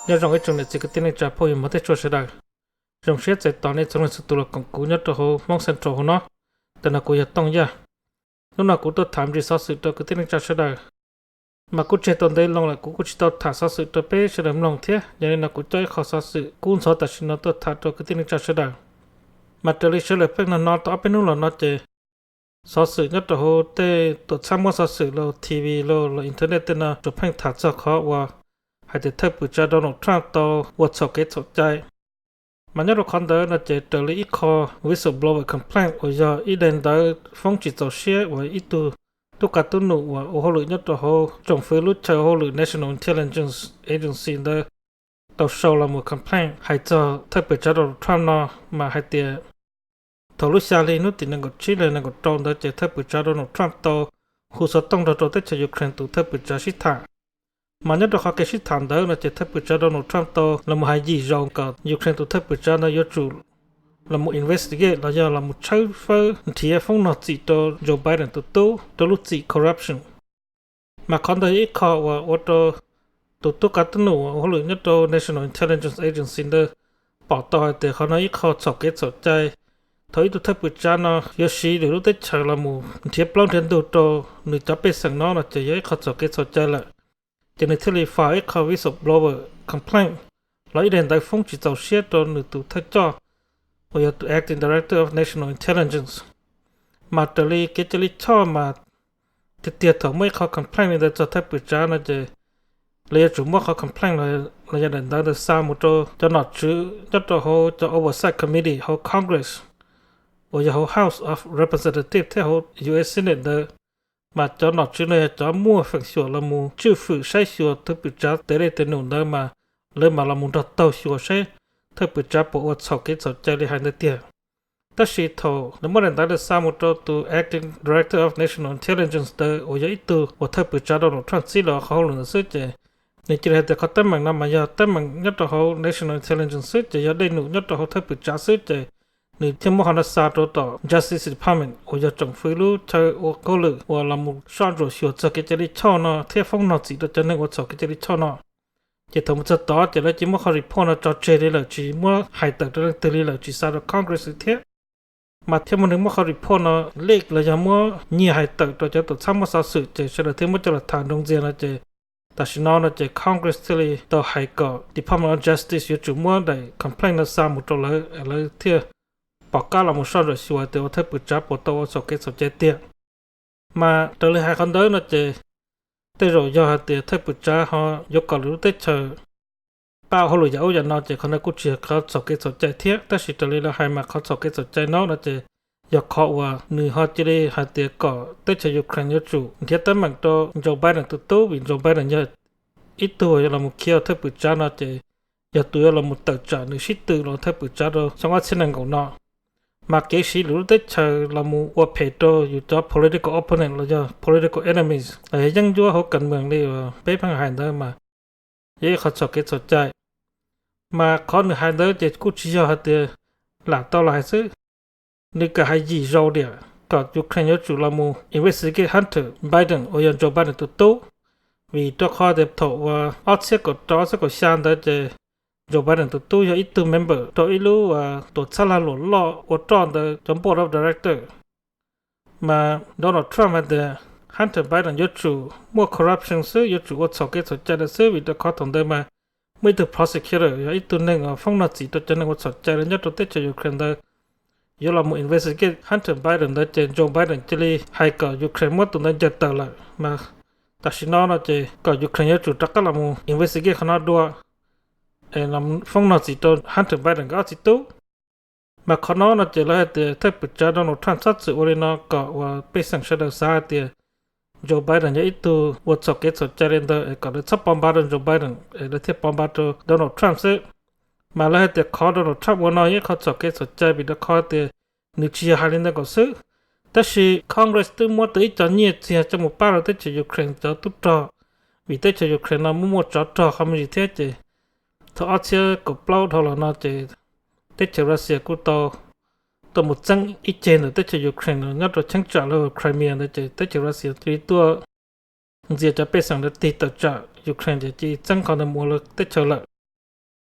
Nyob zoo ib tsoom niam txiv kwv tij neej tsa phooj ywg mog thiab txhua sawv daws. Zoo siab txais tos nej txhua leej txhua tus los koom kuv nyob rau hauv Hmoob Central hauv no. Ntawm no kuv yog Tooj Yaj. Hnub no kuv tuaj tham ntsis xov xwm rau kwv tij neej tsa sawv daws. Mas kuj tseg tau ntev loo lawm kuv kuj tsis tau tham xov xwm rau peb sawv daws mloog thiab, yog li no kuv coj ib qho xov xwm kub ntxhov tam sim no tuaj tham rau kwv tij neej tsa sawv daws. Mas raws li sawv daws pheej hnov hnov tau ob peb hnub los no ces xov xwm nyob rau hauv tej tuam txhab muab xov xwm los T V los los internet tej no tsuas pheej tham txog qhov uas hais tias thawj pwm tsav Donald Trump tau ua txhaum kev txhaum cai. Mas nyob rau qhov ntawd no ces raws li ib qho whistleblower complaint uas yog ib daim ntawv foob tsis txaus siab uas ib tug tub qab tub num uas ua hauj lwm nyob rau hauv tsoom fwv lub chaw hauj lwm National Intelligence Agency ntawd tau sau los mus complaint hais txog thawj pwm tsav Donald Trump no, mas hais tias thaum lub xya hli hnub tim nees nkaum tsib los nees nkaum rau ntawd ces thawj pwm tsav Donald Trump tau hu xov tooj nrog rau teb chaws Ukraine tus thawj pwm tsav sib tham. Mas nyob rau qhov kev sib tham ntawd no ces thawj pwm tsav Donald Trump tau los mus hais yim zaus kom Ukraine tus thawj pwm tsav ntawd yuav tsum los mus investigate los yog los mus tshawb fawb nrhiav foob nog txim rau Joe Biden tus tub rau lub txim corruption. Mas qhov ntawd yog ib qho uas ua rau tus tub qab tub num uas ua hauj lwm nyob rau National Intelligence Agency ntawd pom tau hais tias qhov no ib qho txhaum kev txhaum cai. Thaum ib tug thawj pwm tsav no yuav siv lwm lub teb chaws los mus nrhiav plaub nrhiav ntug rau nws cov pej xeem no no ces yog ib qho txhaum kev txhaum cai lawm. Ces nws thiaj li file ib qho whistleblower complaint los ib daim ntawv foob tsis txaus siab rau nws tus thawj coj uas yog tus Acting Director of National Intelligence. Mas raws li kev cai lij choj mas tiag tiag thaum muaj ib qho complaint li ntawd txog thawj pwm tsav no ces lawv yuav tsum muab qhov complaint los yog daim ntawv ntawd xa mus rau cov nom tswv nyob rau hauv cov Oversight Committee hauv Congress uas yog hauv House of Representatives thiab hauv U S Senate ntawd. Mas cov nom tswv no yog cov muaj feem xyuam los mus tswj fwm saib xyuas thawj pwm tsav tes dej tes num ntawd mas lawv mam los mus nrog taug xyuas saib thawj pwm tsav puas ua txhaum kev txhaum cai li hais ntawd tiag. Tab sis thaum lawv muab daim ntawv ntawd xa mus rau tus Acting Director of National Intelligence ntawd uas yog ib tug uas thawj pwm tsav Donald Trump txib los qhov hauj lwm ntawd xwb ces nws cia li hais tias qhov teeb meem no mas yog teeb meem nyob rau hauv National Intelligence xwb ces yog dej num nyob rau hauv thawj pwm tsav xwb ces nws thiaj muab qhov no xa rau tom Justice Department uas yog tsoom fwv lub chaw ua hauj lwm uas los mus soj ntsuam xyuas txog kev cai lij choj no thiab foob nog txim rau cov neeg ua txhaum kev cai lij choj no. Ces thaum mus txog tod ces lawv cia muab qhov report no tso tseg li lawm, tsis muab hais tawm rau leej twg li lawm, tsis xa rau Congress li thiab. Mas thiaj muaj neeg muab qhov report no leak los yog muab nyiag hais tawm rau cov tuam txhab muab xov xwm ces sawv daws thiaj muab coj los tham nroo ntxias no ces tam sim no no ces Congress thiaj li tau hais kom Department of Justice yuav tsum muab daim complaint no xa mus rau lawv, lawv thiaj pom qab los mus soj ntsuam xyuas tias ua thawj pwm tsav puas tau ua txhaum kev txhaum cai tiag. Mas raws li hais qhov ntawd no ces tej zaum yog hais tias thawj pwm tsav ho yuav kom lwm lub teb chaws pab hauj lwm yam ub yam no ces qhov no kuj tsis yog qhov txhaum kev txhaum cai thiab. Tab sis raws li lawv hais mas qhov txhaum kev txhaum cai no no ces yog qhov uas nws ho cia li hais tias kom teb chaws Ukraine yuav tsum nrhiav teeb meem rau Joe Biden tus tub vim Joe Biden yog ib tug yuav los mus khiav thawj pwm tsav no ces yog tus yuav los mus tawm tsam nws sib tw los thawj pwm tsav rau xyoo ob txhiab nees nkaum no. Mas kev siv lwm lub teb chaws los mus ua phem rau yus cov political opponent los yog political enemies los yog yeeb ncuab hauv kas mees li uas peb pheej hais ntawd mas yog ib qho txhaum kev txhaum cai. Mas qhov nws hais ntawd ces kuj tsis yog hais tias lam tau los hais xwb. Nws kam hais yim zaus tias kom Ukraine yuav tsum los mus investigate Hunter Biden uas yog Joe Biden tus tub, vim rau qhov tias thaum uas ob txhiab kaum rau ob txhiab kaum xya ntawd ces Joe Biden tus tub yog ib tug member rau ib lub tuam txhab lag luam loj ua roj ntawd cov board of director. Mas Donald Trump hais tias Hunter Biden yuav tsum muaj corruption xwb, yuav tsum ua txhaum kev txhaum cai ntawd xwb vim rau qhov thaum ntawd mas muaj ib tug prosecutor yog ib tug neeg uas foob nog txim rau cov neeg ua txhaum cai nyob rau teb chaws Ukraine ntawd yuav los mus investigate Hunter Biden ntawd ces Joe Biden cia li hais kom Ukraine muab tus ntawd ncaws tawm lawm. Mas tam sim no no ces kom Ukraine yuav tsum rov qab los mus investigate qhov no dua es foob nog txim rau Hunter Biden nkawd ob txiv tub. Mas qhov no no ces lawv hais tias thawj pwm tsav Donald Trump txhob txwm ua li no kom uas pej xeem sawv daws xav hais tias Joe Biden yog ib tug ua txhaum kev txhaum cai li ntawd es kom lawv txhob pov npaj rau Joe Biden es lawv thiaj pov npaj rau Donald Trump xwb. Mas lawv hais tias qhov Donald Trump ua no yog ib qho txhaum kev txhaum cai vim rau qhov tias nws tsis yog hais li ntawd nkaus xwb. Tab sis Congress twb muab tau ib co nyiaj txiag coj mus pab rau teb chaws Ukraine cov tub rog, vim teb chaws Ukraine no muaj muaj tsov rog qhov me ntsis thiab ces thaum ob txhiab kaum plaub dhau los no ces teb chaws Russia kuj tau tuaj mus txeeb ib ceg ntawm teb chaws Ukraine nyob rau cheeb tsam lawv Crimea ntawd ces teb chaws Russia cia li tuaj ntxias cov pej xeem ntawd tig tawm tsam Ukraine ces cia li txeeb qhov ntawd mus ua lawv teb chaws lawm.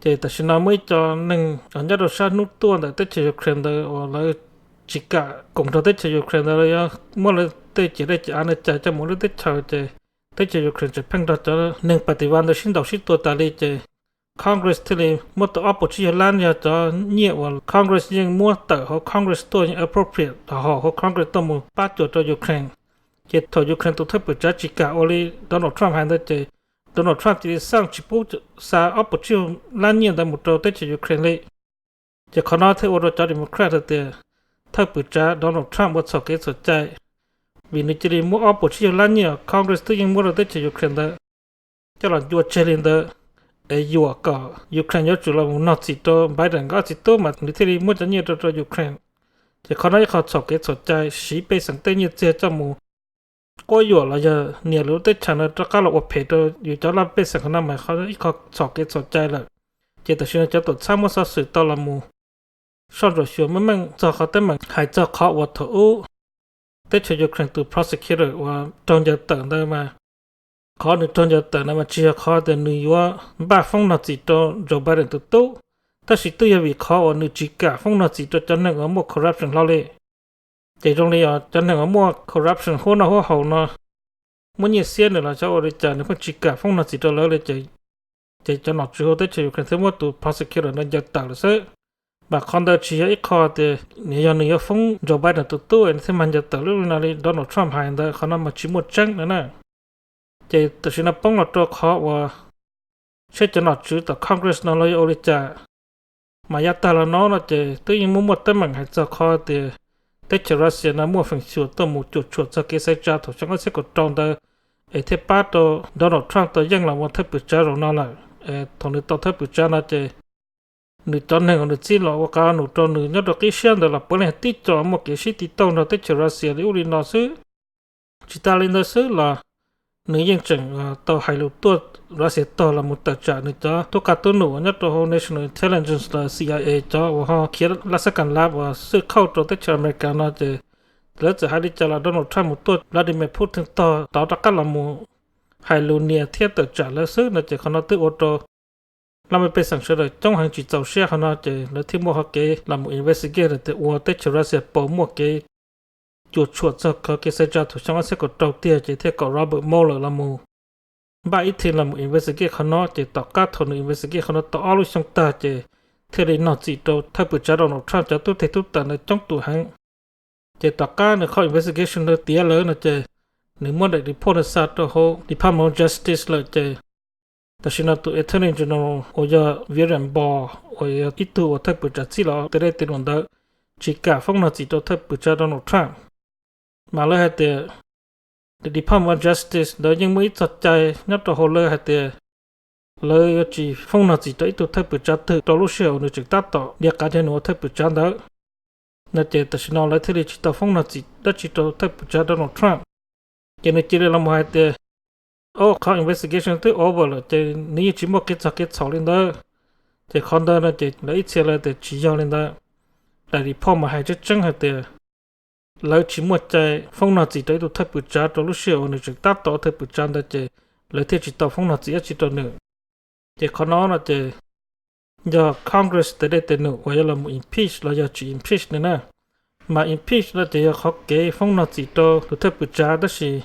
Ces tam sim no muaj ib co neeg nyob rau sab hnub tuaj ntawm teb chaws Ukraine ntawd uas lawv tsis kam koom nrog teb chaws Ukraine ntawd, lawv yuav muab lawv tej ciam dej ciam av no cais coj mus lub teb chaws, ces teb chaws Ukraine tseem pheej nrog cov neeg pas tis va ntawd sib ntaus sib tua tas li, ces Congress thiaj li muab tau ob puas tsib caug lab yog cov nyiaj uas Congress yeej muab tawm hauv Congress tuaj, yeej appropriate hauv Congress tuaj mus pab cuam rau Ukraine. Ces thaum Ukraine tus thawj pwm tsav tsis kam ua li Donald Trump hais ntawd ces Donald Trump cia li xaj tsis pub xa ob puas tsib caug lab nyiaj ntawd mus rau teb chaws Ukraine li. Ces qhov no thiaj ua rau cov Democrat hais tias thawj pwm tsav Donald Trump ua txhaum kev txhaum cai, vim nws cia li muab ob puas tsib caug lab nyiaj Congress twb yeej muab rau teb chaws Ukraine ntawd coj los ncua tseg li ntawd, es yuam kom Ukraine yuav tsum los mus nog txim rau Biden nkawd ob txiv tub mas nws thiaj li muab cov nyiaj rau rau Ukraine. Ces qhov no ib qho txhaum kev txhaum cai, siv pej xeem tej nyiaj txiag coj mus quab yuam los yog nias lub teb chaws no rov qab los ua phem rau yus cov laj pej xeem qhov no mas qhov ib qho txhaum kev txhaum cai lawm. Ces tam sim no cov tuam txhab muab xov xwm tau los mus soj ntsuam xyuas meej meej txog qhov teeb meem hais txog qhov uas thaum ub teb chaws Ukraine tus prosecutor uas raug ncaws tawm ntawd mas, qhov nws raug ncaws tawm ntawd mas tsis yog qhov tias nws yuav npaj foob nog txim rau Joe Biden tus tub, tab sis twb yog vim qhov uas nws tsis kam foob nog txim rau cov neeg uas muaj corruption hlo li. Ces zoo li cov neeg uas muaj corruption huab noj huab haus no muab nyiaj xiab nws los xyov ua li cas nws pheej tsis kam foob nog txim rau lawv li. Ces cov nom tswv hauv teb chaws Ukraine thiaj muab tus prosecutor ntawd ncaws tawm lawm xwb. Mas qhov ntawd tsis yog ib qho tias nws yog nws yuav foob Joe Biden tus tub nws thiaj mag ncaws tawm lub li no li Donald Trump hais ntawd, qhov no mas tsis muaj tseeb no na. Ces tam sim no poob los rau qhov uas seb cov nom tswv tom Congress no lawv yuav ua li cas. Mas yav tag los no no ces twb yeej muaj muaj teeb meem hais txog qhov tias teb chaws Russia no muaj feem xyuam tuaj mus cuam tshuam txog kev xaiv tsa thaum xyoo ob txhiab kaum rau ntawd, es thiaj pab rau Donald Trump tau yeej los ua thawj pwm tsav zaum no lawm. Thaum nws tau thawj pwm tsav no ces nws cov neeg uas nws txib los ua qab num rau nws nyob rau qib siab ntawd los puav leej tib co muaj kev sib tiv tauj nrog teb chaws Russia li ub li no xwb. Tsis tas li ntawd xwb los nws yeej tseem tau hais lus tuaj Russia tog los mus tawm tsam nws cov tub qab tub num uas nyob rau hauv National Intelligence los C I A cov uas ho khiav laj xab kas lav uas xwj khauj rau teb chaws America no ces lawv txawm hais li cas los Donald Trump mus tuaj Vladimir Putin tog tod rov qab los mus hais lus nias thiab tawm tsam lawv xwb no ces qhov no twb ua rau laj mej pej xeem sawv daws coob heev tsis txaus siab qhov no ces lawv thiaj muaj qhov kev los mus investigate tias ua teb chaws Russia puas muaj kev cuam tshuam txog qhov kev xaiv tsa thaum xyoo ob txhiab kaum rau tiag ces thiaj kom Robert Mueller los mus npaj ib team los mus investigate qhov no ces tom qab thaum nws investigate qhov no tau ob lub xyoo tag ces thiaj li nog txim rau thawj pwm tsav Donald Trump cov tub teg tub taws ntawd coob tus heev. Ces tom qab nws qhov investigation ntawd tiav lawm no ces nws muab daim report ntawd xa rau hauv Department of Justice lawm ces tam sim no tus Attorney General uas yog William Barr uas yog ib tug uas thawj pwm tsav txij los tej dej tej num ntawd tsis kam foob nog txim rau thawj pwm tsav Donald Trump. Mas lawv hais tias Department of Justice ntawd yeej muaj ib txoj cai nyob rau hauv lawv hais tias lawv yuav tsis foob nog txim rau ib tug thawj pwm tsav twg rau lub sij hawm uas nws tseem tab tom ntiav qav nrog nws ua thawj pwm tsav ntawd no ces tam sim no lawv thiaj li tsis tau foob nog txim dab tsi rau thawj pwm tsav Donald Trump. Ces nws cia li los mus hais tias, o, qhov investigation twb over lawm ces nws yeej tsis muaj kev txog kev txhaum li ntawd. Ces qhov ntawd no ces lawv ib txhia lawv tias tsis yog li ntawd. Daim report mas hais tseeb tseeb hais tias lawv tsis muaj cai foob nog txim rau ib tug thawj pwm tsav rau lub sij hawm uas nws tseem tab tom thawj pwm tsav ntawd ces lawv thiaj tsis tau foob nog txim dab tsi rau nws. Ces qhov no no ces yog Congress tej dej tej num uas yuav los mus impeach los yog tsis impeach nws na. Mas impeach no ces yog qhov kev foob nog txim rau tus thawj pwm tsav tab sis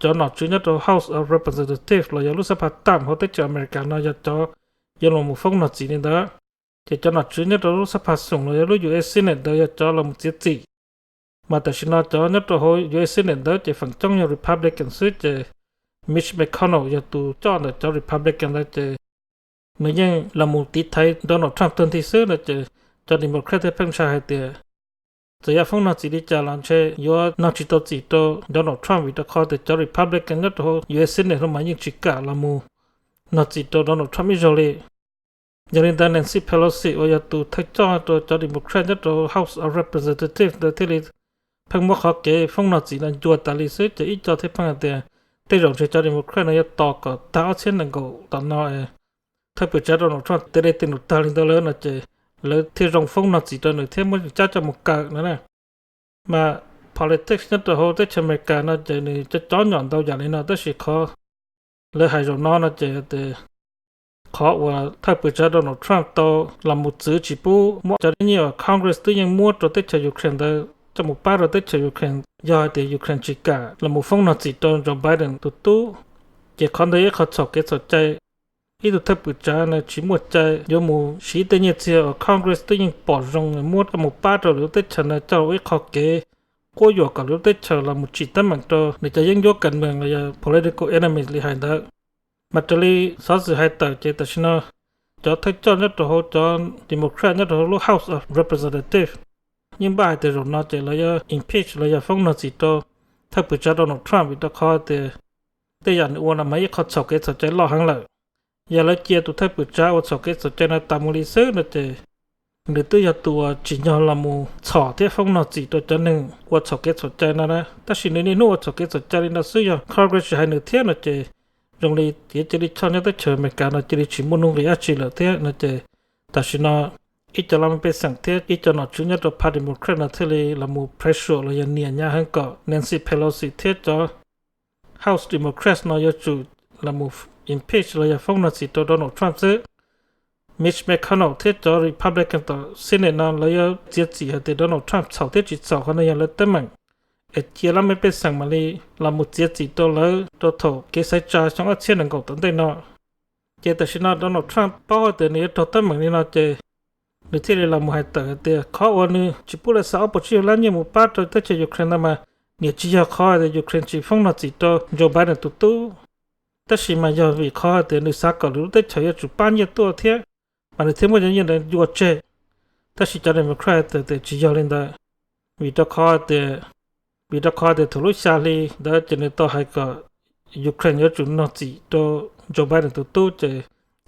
cov nom tswv nyob rau House of Representatives los yog lub xab phas tam hauv teb chaws America no yog cov yuav los mus foob nog txim li ntawd. Ces cov nom tswv nyob rau lub xab phas xoom los yog lub U S Senate ntawd yog cov los mus txiav txim. Mas tam sim no cov nyob rau hauv U S Senate ntawd ces feem coob yog Republican xwb ces Mitch McConnell yog tus coj ntawm cov Republican ntawd ces nws yeej los mus tiv thaiv Donald Trump tag nrho xwb no ces cov Democrat thiaj pheej ntshai hais tias txawm yuav foob nog txim li cas los ntshe yuav nog tsis tau txim rau Donald Trump vim rau qhov tias cov Republican nyob rau hauv U S Senate no mas yeej tsis kam los mus nog txim rau Donald Trump ib zaug li. Yog li ntawd Nancy Pelosi uas yog tus thawj coj rau cov Democrat nyob rau House of Representatives ntawd thiaj li pheej muab qhov kev foob nog txim no ncua tas li xwb ces ib co thiaj pheej hais tias tej zaum ntshe cov Democrat no yuav tos kom tag ob txhiab nees nkaum tom no thawj pwm tsav Donald Trump tej dej tej num tag li ntawd lawm no ces lawv thiaj zoo foob nog txim rau nws thiab muab cab coj mus kaw no na. Mas politics nyob rau hauv teb chaws Amelikas no ces nws cov cov nyom ntau yam li no tab sis qhov lawv hais zaum no no ces tias qhov uas thawj pwm tsav Donald Trump tau los mus txwv tsis pub muab cov nyiaj uas Congress twb yeej muab rau teb chaws Ukraine ntawd coj mus pab rau teb chaws Ukraine yog hais tias Ukraine tsis kam los mus foob nog txim rau Joe Biden tus tub. Ces qhov ntawd yog ib qho txhaum kev txhaum cai. Ib tug thawj pwm tsav no tsis muaj cai yuav mus siv tej nyiaj txiag uas Congress twb yeej pom zoo muab coj mus pab rau lwm lub teb chaws no coj ua ib qho kev quab yuam kom lwm lub teb chaws los mus tsim teeb meem rau nws cov yeeb ncuab kas mees los yog political enemies li hais ntawd. Mas raws li xov xwm hais tawm ces tam sim no cov thawj coj nyob rau hauv cov Democrat nyob rau hauv lub House of Representatives yeej npaj hais tias zaum no ces lawv yuav impeach los yog foob nog txim rau thawj pwm tsav Donald Trump vim rau qhov tias tej yam nws ua no mas ib qho txhaum kev txhaum cai loj heev lawm. Yog lawv cia tus thawj pwm tsav ua txhaum kev txhaum cai no tas mus li xwb no ces nws twb yog tus uas tsim nyog los mus txhom thiab foob nog txim rau cov neeg ua txhaum kev txhaum cai no na. Tab sis nws niaj hnub ua txhaum kev txhaum cai li no xwb, yog Congress tsis hais nws thiab no ces zoo li tiav cia li choj nyob teb chaws Amelikas no cia li tsis muaj nuj nqis dab tsi lawm thiab no ces tam sim no ib co laj mej pej xeem thiab ib co nom tswv nyob rau phav Democrat no thiaj li los mus pressure los yog nias nyab heev kom Nancy Pelosi thiab cov House Democrats no yuav tsum los mus impeach los yog foob nog txim rau Donald Trump xwb. Mitch McConnell thiab cov Republican tom Senate no lawv yuav txiav txim hais tias Donald Trump txhaum thiab tsis txhaum, qhov no yog lawv teeb meem. Es cia laj mej pej xeem mam li los mus txiav txim rau lawv rau thaum kev xaiv tsa xyoo ob txhiab nees nkaum tom ntej no. Ces tam sim no Donald Trump paub hais tias nws yuav raug teeb meem li no ces nws thiaj li los mus hais tawm hais tias qhov uas nws tsis pub lawv xa ob puas tsib caug lab nyiaj mus pab rau teb chaws Ukraine no mas niam tsis yog qhov tias Ukraine tsis foob nog txim rau Joe Biden tus tub, tab sis mas yog vim qhov hais tias nws xav kom lwm lub teb chaws yuav tsum pab nyiaj tuaj thiab, mas nws thiaj muab cov nyiaj ntawd ncua tseg. Tab sis cov Democrat hais tias tsis yog li ntawd, vim rau qhov tias, vim rau qhov tias thaum lub xya hli ntawd ces nws tau hais kom Ukraine yuav tsum nog txim rau Joe Biden tus tub ces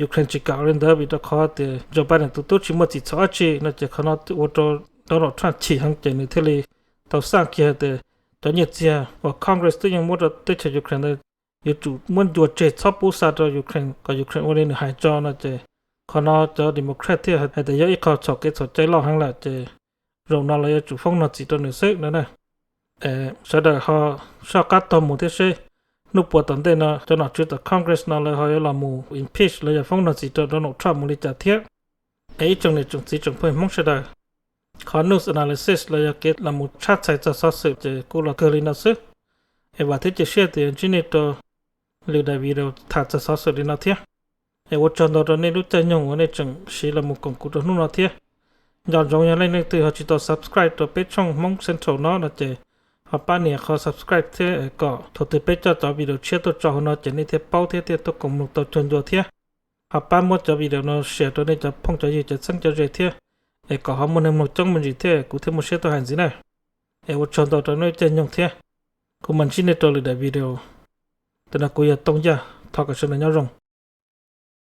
Ukraine tsis kam li ntawd vim rau qhov tias Joe Biden tus tub tsis muaj txim txhaum dab tsi no ces qhov no ua rau Donald Trump chim heev ces nws thiaj li tau xaj kiag hais tias cov nyiaj txiag uas Congress twb yeej muab rau teb chaws Ukraine ntawd yuav tsum muab ncua tseg txhob pub xa rau Ukraine kom Ukraine ua li nws hais tso no ces qhov no cov Democrat thiaj hais tias yog ib qho txhaum kev txhaum cai loj heev lawm ces zaum no lawv yuav tsum foob nog txim rau nws xwb no na. Sawv daws ho soj qab taug mus thiab seb hnub puas tom ntej no cov nom tswv tom Congress no lawv ho yuav los mus impeach los yog foob nog txim rau Donald Trump mus li cas thiab. Es ib tsoom niam tsoom txiv tsoom phooj ywg Hmoob sawv daws, qhov news analysis los yog kev los mus tshab txhais txog xov xwm ces kuv los kawg li no xwb. Es vam thiab cia siab tias ntsib nej rau lwm daim video tham txog xov xwm li no thiab. Es ua tsaug ntau rau nej lub caij nyoog uas nej tseem siv los mus koom kuv rau hnub no thiab. Nco ntsoov yog leej leej twg ho tsis tau subscribe rau peb tshooj Hmoob Central no no ces ho pab nias qhov subscribe thiab kom thaum twg peb coj cov video tshiab tuaj tso hauv no ces nej thiaj paub thiab thiaj tuaj koom mloog tau cuag ncua thiab. Ho pab muab cov video no share rau nej cov phooj cov ywg cov txheeb cov ze thiab, es kom ho muaj neeg mloog coob me ntsis thiab kuv thiaj muaj siab tuaj hais ntxiv na. Es ua tsaug ntau rau nej lub caij nyoog thiab. Kuv mam ntsib nej rau lwm daim video. Tam no kuv yog Tooj Yaj, thov kom sawv daws nyob zoo.